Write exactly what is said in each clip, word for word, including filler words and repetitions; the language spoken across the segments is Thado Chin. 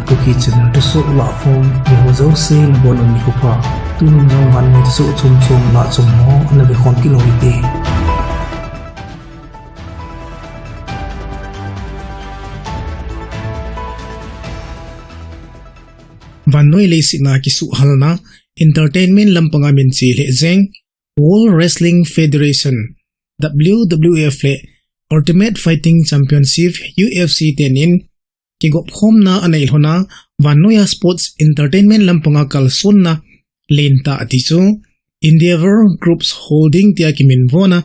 Kuki channel thusoh lahkhom, mi ho jouse nabonun nikho pha. Tunin jong vannoi thusoh chom chom lahchom ho ana vekhom kit u hite. Vannoi leiset a kisuhhalna, entertainment lampanga minche lheh jeng, World Wrestling Federation, W W F le Ultimate Fighting Championship, U F C tenin kigopkhomna anei lhona, vannoiya sports entertainment lampanga kalsonna lentah ati chu Endeavour Groups Holding tia kiminvona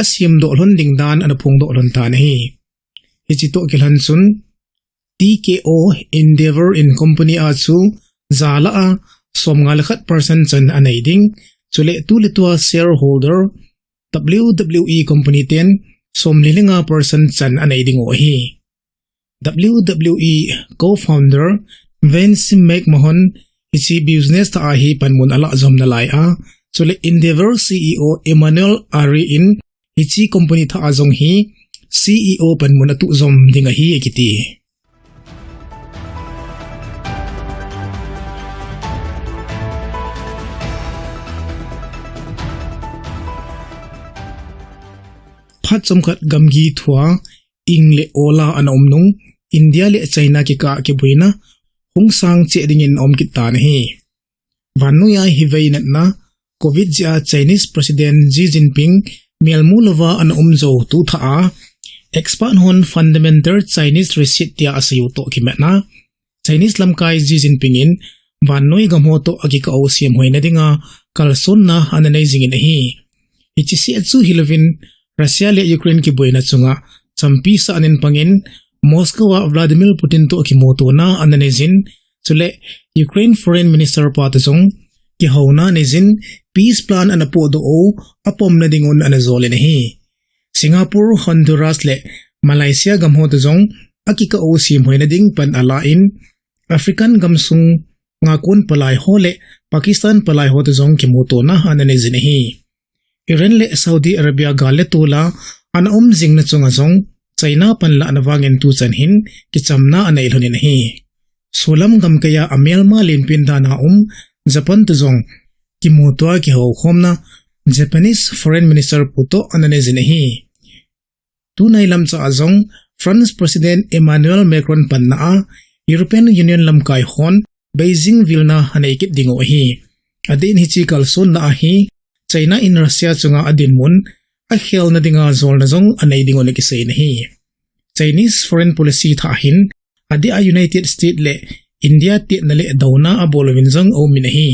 asemdoh lhon ding dan ana phongdoh lhon tan ahi. Hiche toh kilhon chun T K O Endeavour in company a chu jalah a somnga le khat percent chan anei ding, chule tuletua shareholder W W E company ten somli le nga percent chan anei dingu ahi. W W E co-founder Vince McMahon hiche business thah a hi panmun alah jom nalai a, chule Endeavour C E O Emanuel Ari in hiche company thah a jong hi C E O panmun atuh jom ding ahi akiti. Phat chomkhat gamgi thua, ing le ola ana um nung, India le China kikah kiboina hung sang cheh dingin aum kit tan ahi. Vannoiya hivei natna, Covid jeh a Chinese President Xi Jinping melmu louva ana um jou tu thah a, expert hon fundamental Chinese reset tia aseiyu toh kimatna, Chinese lamkai Xi Jinping in vannoi gamho toh akikah u semhoina dinga kalsonna ana nei jingin ahi. Hiche seh chu hilouvin Russia le Ukraine kiboina chunga champi sah anin pangin Moscow a Vladimir Putin toh kimutona ana neijin, chule Ukraine Foreign Minister pa toh jong kihouna neijin, peace plan ana pohdoh u apomna dingun ana jolin ahi. Singapore, Honduras le Malaysia gamho toh jong akikah u semhoina ding pan alan, African gamsung nga kon palai ho le Pakistan palai ho toh jong kimutona ana neijin ahi. Iran le Saudi Arabia gal le tol a ana um jingna chunga jong China panlahna vangin tuchan hin kichamna anei lhonin ahi. Solam gamkaiya amelma lenpen dan a um Japan toh jong kimutoa kihoukhomna Japanese Foreign Minister pu toh ana neijin ahi. Tunai lamchah a jong France President Emmanuel Macron panna a European Union lamkai hon Beijing vilna anei kit dingu ahi. Adeh in hiche kalsonna a hi China in Russia chunga adinmun akhelna dinga jolna jong anei dingun akiseiyin ahi. Chinese foreign policy thah hin adeh a United States le India tetna le douna abol uvin jong aumin ahi.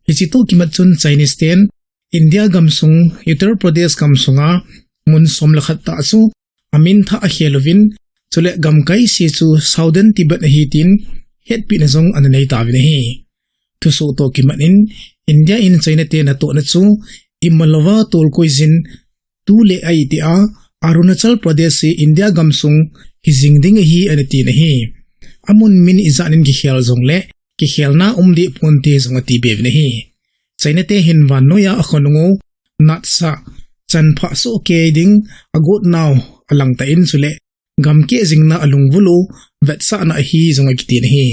Hiche toh kimat chun Chinese ten India gamsung Uttar Pradesh gamsunga mun som le khat tah chu amin thah akhel uvin, chule gamkai seh chu Southern Tibet ahi tin hetpehna jong ana nei tauvin ahi. Thusoh toh kimat in India in China te natohna chu imalouva tolkoi jin tu le a iti a Arunachal Pradesh hi India gamsung hijing ding ahi ana tin ahi. Amun min ijat in kikhel jongle kikhelna um deh ponte jong ati be uvin ahi. China te hin vannoiya akhonung u natsah, chanphah sohkei ding agot nau alangtah in chule gamkeh jingna alungvul u vetsahna ahi jong akitin ahi.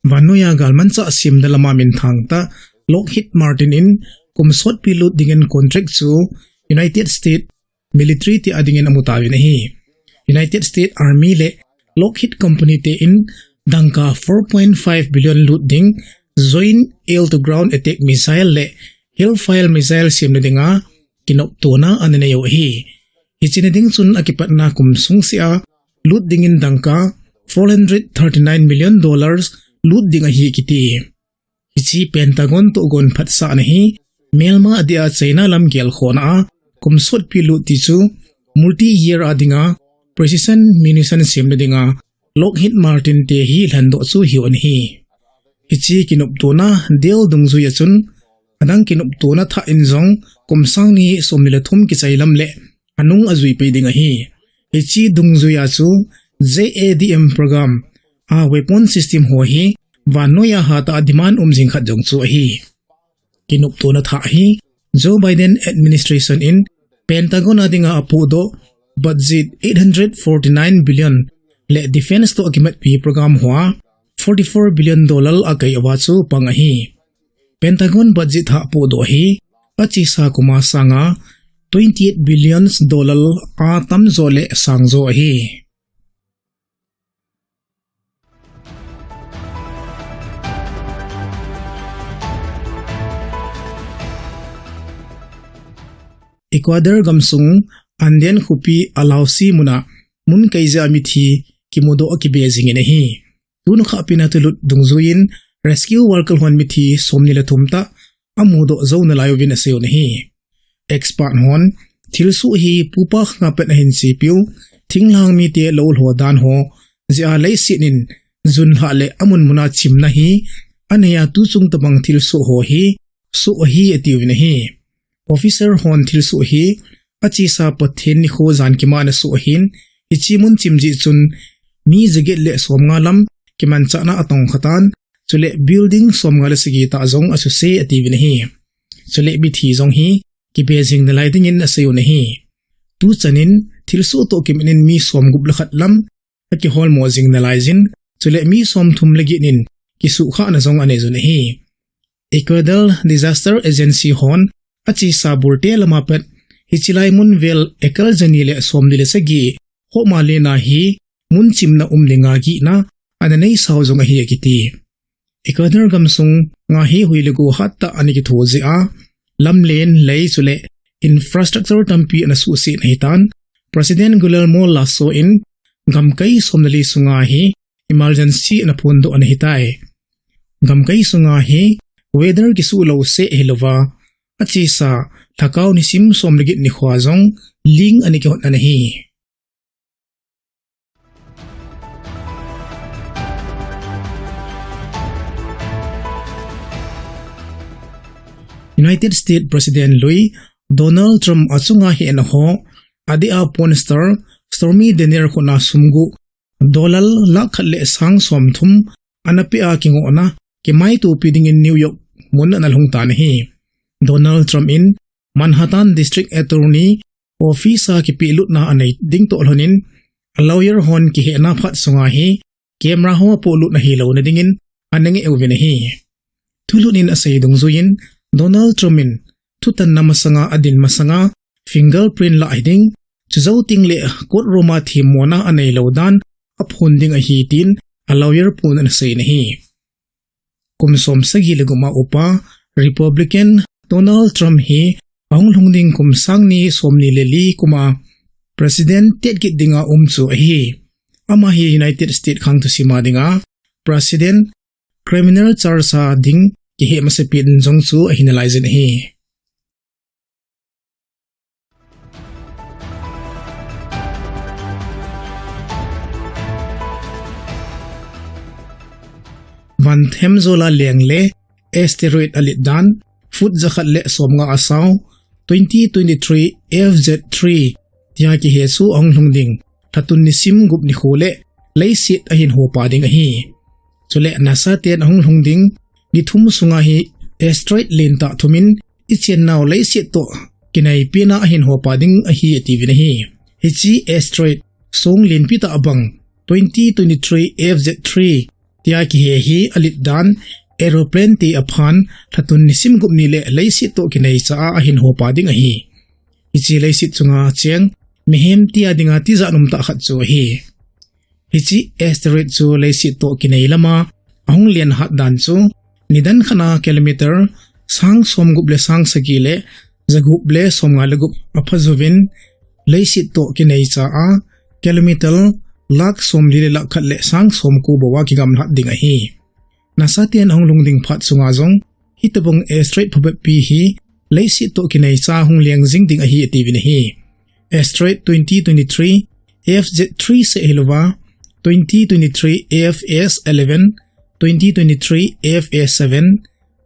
Vannoiya galmanchah semna lama minthang tah Lockheed Martin in kum sotpi lut dingin contract chu United States military te adingin amu tauvin ahi. United States Army le Lockheed Company te in dangka four point five billion lut ding Joint Air to Ground Attack Missile le Hellfire Missile semna dinga kinoptona ana neiyu ahi. Hiche na ding chun akipatna kum sungsea lut dingin dangka four hundred thirty-nine million dollars lut ding ahi kiti. Hiche Pentagon toh gon phatsahna hi melma adeh a China lam gelkhohna a kum sotpi lut ti chu multi-year a dinga precision munition semna dinga Lockheed Martin te hi lhendoh chu hiu ahi. Hiche kinoptona del dungjuia chun adang kinoptona thah in jong kum sang ni somni le thum kichai lam le anung ajui pei ding ahi. Hiche dungjuia chu JADM program a weapon system ho hi vannoiya hatah a demand um jing khat jong chu ahi. kinoptona thah hi Joe Biden administration in Pentagon a dinga apohdoh budget eight hundred forty-nine billion le defense toh akimatpi program hoa forty-four billion dollar akai uva chu pang ahi. Pentagon budget thah pohdoh hi achesa kuma sanga twenty-eight billion dollar atamjo le sangjo ahi. Ecuador gamsung Andean khopi Alausi muna mun kaijeh a mithi kimudoh akibe jingin ahi. Tuni khah pina thulut dungjuiyin rescue worker hon mithi somni le thum tah amudoh jou nalai uvin aseiyu ahi. Expert hon thilsoh hi pupa khanga pat ahin chepiu, thinglhang mite lou lhoh dan ho jeh a leiset in junlhah le amun muna chimna hi aneiya tuchung tobang thilsoh ho hi soh ahi atiuvin ahi. Officer hon thilsoh hi achesa Pathen nikho jan kima ana soh ahin, hiche mun chim jeh chun mi jaget le somnga lam kimanchahna atongkhatan, chule building somnga le sagi tah jong asuse atiuvin ahi. Chule mithi jong hi kibe jing nalai dingin aseiyu ahi. Tuchanin thilsoh toh kimatin mi somgup le khat lam akiholmo jing nalaijin, chule mi somthum le get in kisuhkhahna jong aneiyun ahi. Ecuador Disaster Agency hon achesa bulte lama pat hiche lai mun vel acre jani le somli le sagi homa lena hi mun chimna um dinga gihna ana neisau jong ahi akiti. Ecuador gamsunga hi hui le go hattah ana kitho jeh a, lamlen, lei chule infrastructure tampi ana suhsetna ahitan, President Guillermo Lasso in gamkai somleli sunga hi emergency ana phondoh ana ahitai. Gamkai sunga hi weather kisuh lou seh hilouva, achesa lhakao nisim som le get nikhoa jong ling ana kihot ana ahi. United States President lui Donald Trump achunga hehna ho, adeh a porn star Stormy Daniel khutna sum guh, dollar lakh khat le sang somthum ana pea kingohna kimaitopi dingin New York mun ana lhungtan ahi. Donald Trump in Manhattan District Attorney Office a kipehlutna anei ding toh lhonin, a lawyer hon kihehna phat sunga hi camera ho apohlutna hilouna dingin ana ngeh uvin ahi. Thulut in asei dungjuiyin, Donald Trump in thutanna masanga adin masanga fingerprint lah hiding, chujou tengle courtroom a themmona aneilou dan aphon ding ahi tin a lawyer pun ana seiyin ahi. Kum som sagi le gup a upa Republican Donald Trump hi ahung lhung ding kum sang ni somni le li kuma President tet kit dinga um chu ahi. Ama hi United States khang thusim a dinga President criminal charge a ding kihei masapen jong chu ahi nalaijin ahi. Van themjol a leng le asteroid alet dan, foot jakhat le somnga asao, twenty twenty-three F Z three tia kihe chu ahung lhung ding lhatun nisim gup nikho le leiset ahin hopa ding ahi. Chule NASA ten ahung lhung ding ni thum sunga hi asteroid lentah thum in ichennau leiset toh kinaipen a ahin hopa ding ahi atiuvin ahi. Hiche asteroid song lenpi tah bang twenty twenty-three F Z three tia kihe hi alet dan aeroplane te aphan lhatun nisim gup ni le leiset toh kinaicha a ahin hopa ding ahi. Hiche leiset chunga cheng mihem tia dinga tijat umtah khat chu ahi. Hiche asteroid chu leiset toh kinai lama ahung len hat dan chu nidan khat a kilometer sang somgup le sang sagi le jagup le somnga le gup apha jouvin, leiset toh kinaicha a kilometer lakh somli le lakh khat le sang somko bou a kigamlat ding ahi. NASA ten ahung lhung ding phat sunga jong hitobang asteroid phabep pi hi leiset toh kinaicha hung leng jing ding ahi atiuvin ahi. Asteroid twenty twenty-three F Z three seh hilouva, twenty twenty-three F S eleven, twenty twenty-three F S seven,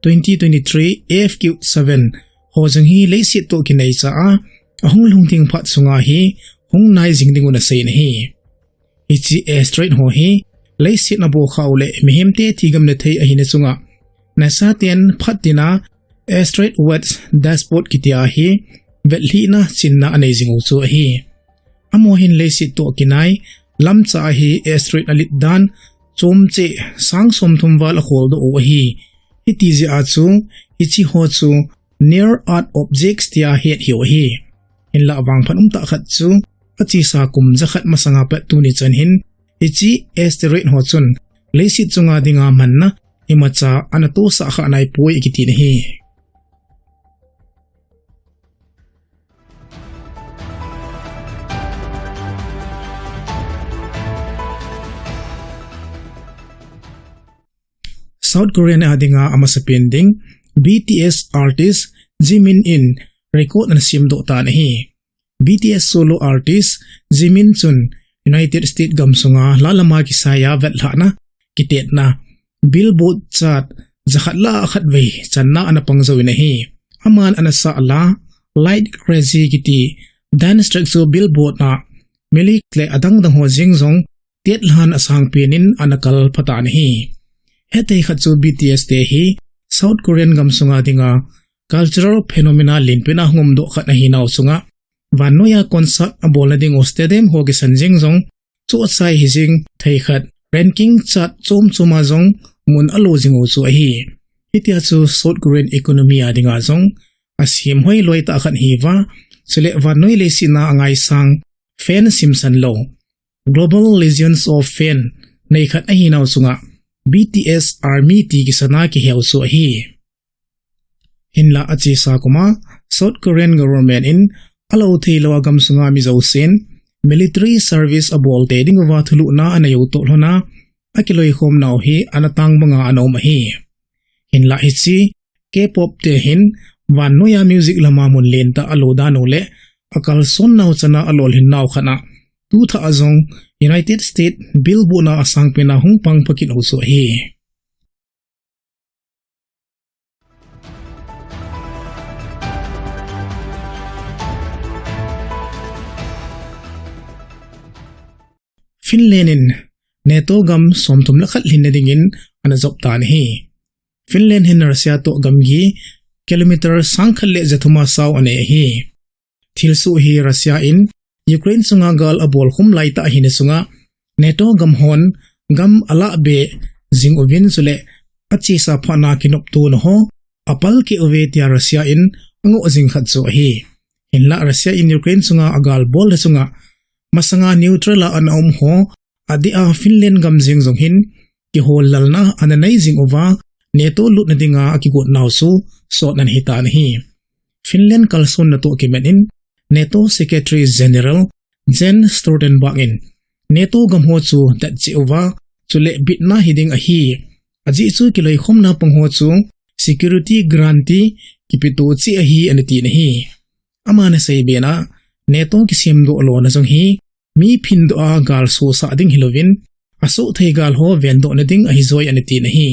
twenty twenty-three F Q seven ho jong hi leiset toh kinaicha a ahung lhung ding phat sunga hi hung nai jing dingun aseiyin ahi. Hiche asteroid ho hi leiset a bohkha u le mihemte thigam le thei ahina chunga NASA ten phat tina Asteroid Watch Dashboard kitia hi vetlhihna chinna anei jing u chu ahi. Amaho hin leiset toh kinai lamcha a hi asteroid alet dan chomcheh sang somthum val akholdoh u ahi. Hiti jeh a chu hiche ho chu Near Earth Objects tia het hiu ahi. Hinlah vangphat umtah khat chu achesa kum jakhat masanga pat tuni chan hin hiche asteroid ho chun leiset chunga dinga manna imacha ana tosah kha naipoi akiti ahi. South Korea a dinga amasapen ding B T S artist Jimin in record ana semdoh tan ahi. B T S solo artist Jimin chun United States gamsunga lalama kisaiya vetlhahna kitetna Billboard chart jakhat lah a khatvei channa ana pang jouvin ahi. Aman ana sah la Like Crazy kiti dance track chu Billboard a milik le adangdang ho jeng jong tetlhan asangpen in ana kalphatan ahi. Hetthei khat chu B T S te hi South Korean gamsunga dinga cultural phenomena lenpen a hung umdoh khat ahinau chunga vannoiya concert abolna dingu stadium ho kisan jeng jong chu achai hijing thei khat ranking chart chom choma jong mun alo jingu chu ahi. Hitia chu South Korean economy a dinga jong asem hoi loi tah khat ahiuva, chule vannoi leiset a angaisang fan simsan lou Global Legions of Fan nei khat ahinau chunga B T S Army ti kisana kiheu chu ahi. Hinlah achesa kuma South Korean government in alo theilouva gamsunga mi jousen military service abol tei dinguva thulhuhna anei u toh lhona akiloikhomnau hi ana tang banga ana um ahi. Hinlah hiche K-pop te hin vannoiya music lama mun lentah alo dan u le akalsonnau chana alolhinnau khat a tuthah a jong United States Billboard a asangpena hung pang phakit u chu ahi. Finland in NATO gam somthum le khat lhinna dingin ana jop tan ahi. Finland hin Russia toh gamgi kilometer sangkhat le jathum a sao anei ahi. Thilsoh hi Russia in Ukraine chunga gal abolkhum laitah ahina chunga NATO gam hon gam alahbe jing uvin chule achesa phatna kinoptona ho apalkeh uve tia Russia in angoh jing khat chu ahi. Hinlah Russia in Ukraine chunga agal bolna chunga masanga neutral a ana um ho adeh a Finland gam jeng jong hin kihol lalna ana nei jing uva NATO lutna dinga akigotnau chu sot ana hitan ahi. Finland kalsonna toh kimat in NATO Secretary General Jens Stoltenberg in NATO gam ho chu datcheh uva chule bitna hiding ahi. Ajeh chu kiloikhomna pang ho chu security guarantee kipetoh cheh ahi ana tin ahi. Aman asei bena NATO kisemdoh lona jong hi mi phindoh a gal sosah ding hilouvin asohthei gal ho vendohna ding ahijoi ana tin ahi.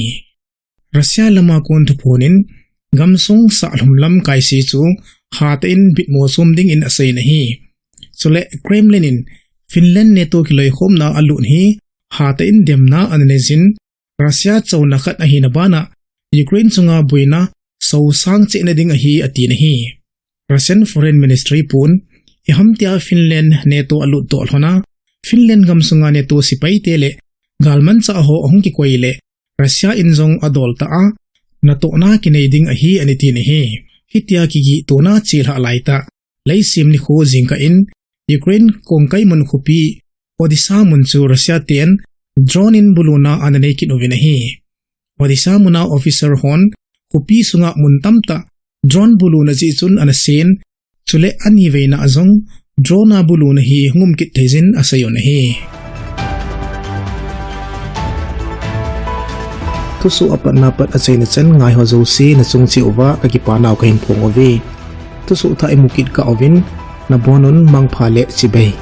Russia lama kon thuphon in gamsung sahlhum lam kaise chu hatah in bitmo chom dingin aseiyin ahi. Chule Kremlin in Finland NATO kiloikhomna alut hi hatah in demna ana neijin Russia chouna khat ahina bana Ukraine chunga boina sosang chehna ding ahi atin ahi. Russian Foreign Ministry pun iham tia Finland NATO alut toh lhona Finland gamsunga NATO sepaite le galmanchah ho ahung kikoi le Russia in jong adoltah a natohna kinei ding ahi ana tin ahi. Hitia kigih tona chelhah laitah leisem nikho jingkah in Ukraine kongkai mun khopi Odessa mun chu Russia ten drone in buluna ana neikit uvin ahi. Odessa muna officer hon khopi sunga mun tamtah drone buluna jeh chun ana sen, chule aniveina a jong drone a buluna hi hung umkit theijin aseiyin ahi. Thusoh apatna pat achaina chan ngaiho jouse nachung cheh uva kakipanau kahin phong uve. Thusoh thah imukit kah uvin nabonun mangpha le chibai.